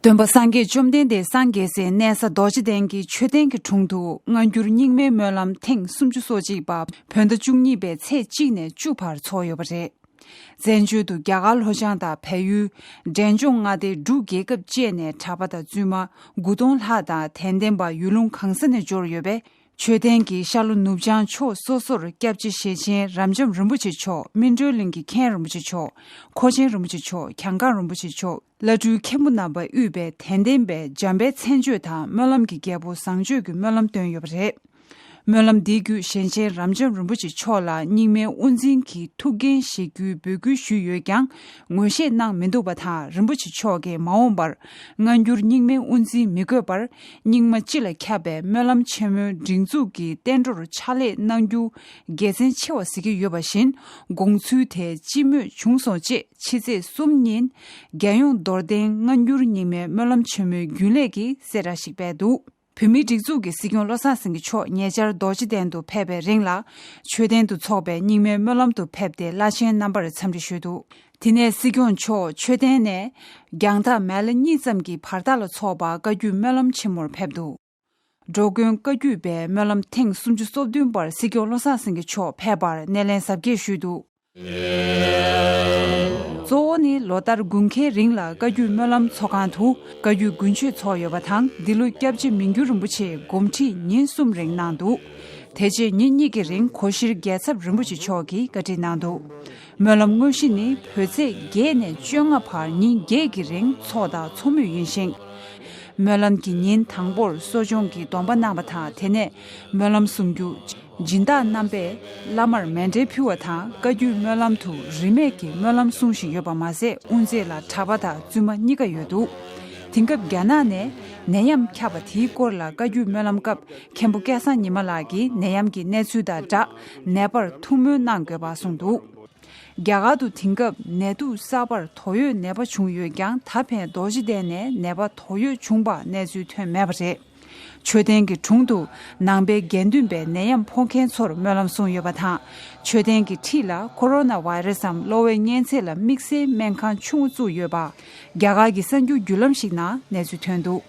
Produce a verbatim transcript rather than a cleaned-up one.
སྟོན་པ་སངས་རྒྱས་བཅོམ་ལྡན་འདས་སངས་རྒྱས་སའི་གནས་ས་རྡོ་རྗེ་གདན་གྱི་མཆོད་རྟེན་གྱི་དྲུང་དུ་སྔ་འགྱུར་རྙིང་མའི་སྨོན་ལམ་ཐེངས་སུམ་ཅུ་སོ་གཅིག་པ་བོད་ཟླ་བཅུ་གཉིས་པའི་ཚེས་གཅིག་ནས་བཅུ་བར་ཚོགས་ཡོད་པ་རེད། བཙན་བྱོལ་དུ་རྒྱ་གར་ལྷོ་བྱང་དང་བལ་ཡུལ། འབྲས་ལྗོངས་མངའ་སྡེའི་འབྲུག་རྒྱལ་ཁབ་བཅས་ནས་གྲྭ་པ་དང་བཙུན་མ་དགུ་སྟོང་ལྷག་དང་དད་ལྡན་པ་ཡུལ་ལུང་གང་ས་ནས་འབྱོར་ཡོད་པས། མཆོད་རྟེན་གྱི་ཤར་ལྷོ་ནུབ་བྱང་ཕྱོགས་སོ་སོར་སྐྱབས་རྗེ་ཞེ་ཆེན་རབ་འབྱམས་རིན་པོ་ཆེ་མཆོག་སྨིན་གྲོལ་གླིང་གི་མཁན་རིན་པོ་ཆེ་མཆོག་མཁོ་ཆེན་རིན་པོ་ཆེ་མཆོག་གྱང་ཁང་རིན་པོ་ཆེ་མཆོག་བླ་སྤྲུལ་མཁན་པོ་རྣམ་པ་དབུས་པའི་དད་ལྡན་པས་འཇམ་དཔལ་མཚན་བརྗོད་དང་སྨོན་ལམ་གྱི་རྒྱལ་པོ་བཟང་སྤྱོད་ཀྱི་སྨོན་ལམ་བཏོན་ཡོད་པ་རེད། སྨོན་ལམ་འདིའི་བརྒྱུད་ཞེ་ཆེན་རབ་འབྱམས་རིན་པོ་ཆེ་མཆོག་ལ་རྙིང་མའི་དབུ་འཛིན་གྱི་ཐུགས་འགན་བཞེས་རྒྱུའི་འབོད་སྐུལ་ཞུས་ཡོད་ཀྱང་ངོ་ཤེས་གནང་མི་འདུག་པ་དང་། རིན་པོ་ཆེ་མཆོག་གིས་མ་འོངས་པར་སྔ་འགྱུར་རྙིང་མའི་དབུ་འཛིན་མི་དགོས་པར་རྙིང་མ་སྤྱི་ལ་ཁྱབ་པའི་སྨོན་ལམ་ཆེན་མོའི་སྒྲིག་འཛུགས་ཀྱི་བསྟན་འགྲོར་ཕྱག་ལས་གནང་རྒྱུ་དགེ་མཚན་ཆེ་བ་གཟིགས་ཀྱི་ཡོད་པ་བཞིན། དགོངས་ཚུལ་དེ་སྤྱི་མོས་བྱུང་སོང་ཅེས་ཕྱི་ཚེས་གསུམ་ཉིན་རྒྱལ་ཡོངས་རྡོར་གདན་སྔ་འགྱུར་རྙིང་མའི་སྨོན་ལམ་ཆེན་མོའི་རྒྱུན་ལས་ཀྱིས་གསལ་བསྒྲགས་ཤིག་སྤེལ་འདུག་བོད་མིའི་སྒྲིག་འཛུགས་ཀྱི་སྲིད་སྐྱོང་བློ་བཟང་སེང་གེ་མཆོག་ཉེ་ཆར་རྡོ་རྗེ་གདན་དུ་ཕེབས་པའི་རིང་ལ། མཆོད་རྟེན་དུ་འཚོགས་པའི་རྙིང་མའི་སྨོན་ལམ་དུ་ཕེབས་ཏེ་བླ་ཆེན་རྣམ་པར་འཚམས་འདྲི་ཞུས་འདུག་དེ་ནས་སྲིད་སྐྱོང་མཆོག་མཆོད་རྟེན་ནས་རྒྱང་ཐག་མལ་ལེ་གཉིས་ཙམ་གྱི་བར་ཐག་ལ་འཚོགས་པ་བཀའ་བརྒྱུད་སྨོན་ལམ་ཆེན་མོར་ཕེབས་འདུག་འགྲོ་མགོན་བཀའ་བརྒྱུད་པའི་སྨོན་ལམ་ཐེངས་སུམ་ཅུ་སོ་བདུན་པར་སྲིད་སྐྱོང་བློ་བཟང་སེང་གེ་མཆོག་ཕེབས་པར་སྣེ་ལེན་གཟབ་རྒྱས་ཞུས་འདུག་གཙོ་བོ་ནི་ལོ་ལྟར་དགུན་ཁའི་རིང་ལ་བཀའ་བརྒྱུད་སྨོན་ལམ་ཚོགས་ཁང་དུ་བཀའ་བརྒྱུད་དགུན་མཆོད་ཚོགས་ཡོད་པ་དང་། འདི་ལོ་སྐྱབས་རྗེ་མི་འགྱུར་རིན་པོ་ཆེས་དགོངས་ཁྲིད་ཉིན་གསུམ་རིང་གནང་འདུག་དེ་རྗེས་ཉིན་གཉིས་ཀྱི་རིང་གོ་ཤྲི་རྒྱལ་ཚབ་རིན་པོ་ཆེ་མཆོག་གིས་བཀའ་ཁྲིད་གནང་འདུག་སྨོན་ལམ་དངོས་གཞི་ནི་བོད་ཚེས་བརྒྱད་ནས་བཅོ་ལྔ་བར་ཉིན་བརྒྱད་ཀྱི་རིང་ཚོགས་དང་ཚོགས་མུས་ཡིན་ཞིང་། སྨོན་ལམ་གྱི་ཉིན་དང་པོར་གསོ་སྦྱོང་གི་སྡོམ་པ་གནང་བ་དང་། དེ་ནས་སྨོན་ལམ་གསུང་རྒྱུ། སྦྱིན་བདག་རྣམ་པས་བླ་མར་མཎྜལ་ཕུལ་བ་དང་། བཀའ་བརྒྱུད་སྨོན་ལམ་དུ་རིན་མེད་ཀྱི་སྨོན་ལམ་གསུང་བཞིན་ཡོད་པ་མ་ཟད། དབུ་མཛད་ལ་གྲྭ་པ་དང་བཙུན་མ་གཉིས་ཀ་ཡོད་འདུག་དེང་སྐབས་རྒྱ་ནག་ནས་ནད་ཡམས་ཁྱབ་པ་དེའི་སྐོར་ལ་བཀའ་བརྒྱུད་སྨོན་ལམ་སྐབས་མཁན་པོ་སྐལ་བཟང་ཉི་མ་ལགས་ཀྱིས་ནད་ཡམས་ཀྱི་གནས་ཚུལ་དང་སྦྲགས་ནད་པར་ཐུགས་སྨོན་གནང་དགོས་པ་གསུངས་འདུག་རྒྱ་གར་དུ་དེང་སྐབས་ནད་དུག་གསར་པར་དོགས་ཡོད་ནད་པ་བྱུང་ཡོད་ཀྱང་། ད་ཕན་རྡོ་རྗེ་གདན་ནས་ནད་པ་དོགས་ཡོད་བྱུང་བ་གནས་ཚུལ་ཐོན་མེད་པ་རེད། མཆོད་རྟེན་གྱི་དྲུང་དུ་ནང་པའི་དགེ་འདུན་པས་ནད་ཡམས་ཕོག་མཁན་ཚོར་སྨོན་ལམ་གསུངས་ཡོད་པ་དང་། མཆོད་རྟེན་གྱི་འཁྲིས་ལ་ཁོ་རོ་ན་བྷ་རེ་སི་འམ་གློ་བའི་གཉན་ཚད་ལ་དམིགས་བསལ་སྨན་ཁང་ཆུང་ངུ་བཙུགས་ཡོད་པ་རྒྱ་གར་གྱི་གསར་འགྱུར་བརྒྱུད་ལམ་ཞིག་ནང་གནས་ཚུལ་ཐོན་འདུག